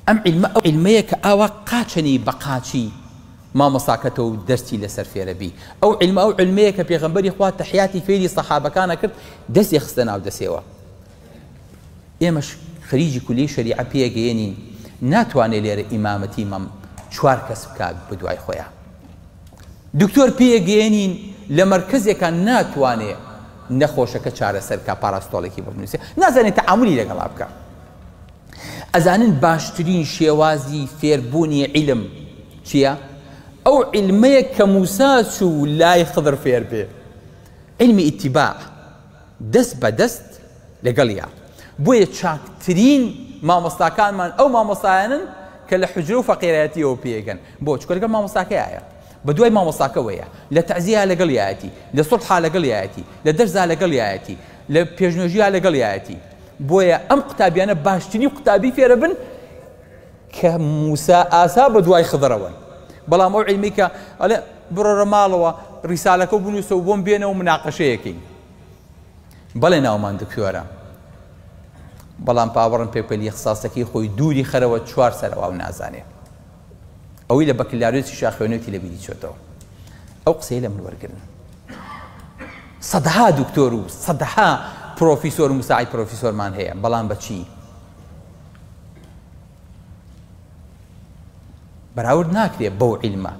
ئەم عیلمە ئەو عیلمەیە کە ئاوا قاچەنی بە قاچی مامۆستاکەتەوە و دەرسی لەسەر فێرەبی. ئەو عیلمە ئەو عیلمەیە کە پێغەمبەری خوا تەحیاتی فێری سەحابەکان ئەکرد دەستی خستە ناو دەسێوە. ئێمەش خەریجی کولیەی شەریعە پێگەیەنین ناتوانێ لێرە ئیمامەتی مەم چوار کەس بکا بەدوای خۆیا. دکتۆر پێگەیەنین لە مەرکەزێکا ناتوانێ نەخۆشەکە چارەسەر کا پاراستۆڵێکی بۆ بنووسێ نازانێ تەعامولی لەگەڵا بکا. ئەزانن باشترین شێوازی فێربوونی عیلم چییە؟ ئەو عیلمەیە کە موسا چوو لای خضر فێر بێ، عیلمی ئیتیباع، دەست بە دەست لەگەڵیا. بۆیە چاکترین مامۆستاکانمان ئەو مامۆستایانەن کە لە حوجرە و فەقێرایەتیەوە پێگەن. بۆ؟ چونکە لەگەڵ مامۆستاکەیایە، بە دوای مامۆستاکەوەیە، لە تەعزیەیا لەگەڵیایەتی، لە سوڵحا لەگەڵیایەتی، لە دەرسا لەگەڵیایەتی، لە پێشنوێژیا لەگەڵیایەتی. بۆیە ئەم قوتابیانە باشترین قوتابی فێرەبن کە موسا ئاسا بە دوای خضرەوەن. بەڵام ئەو عیلمەی کە ئەڵێ بڕۆرە ماڵەوە ڕیسالەکە و بنووسە و بۆم بێنەوە مناقەشەیەکەین. بەڵێ ناومان دکتۆرە، بەڵام باوەڕم پێ بکە لیخساسەکەی خۆی دووری خەرەوە چوار سەرەواو نازانێ. ئەوەی لە بەکلارێسیشا خوێنێتی لە بیری چۆتەوە. ئەو قسەی لە من وەرگرن. سەدەها دکتۆر و سەدەها پرۆفیسۆر و مساعید پرۆفیسۆرمان هەیە، بەڵام بە چی؟ بەراورد ناکرێ بەو عیلمە.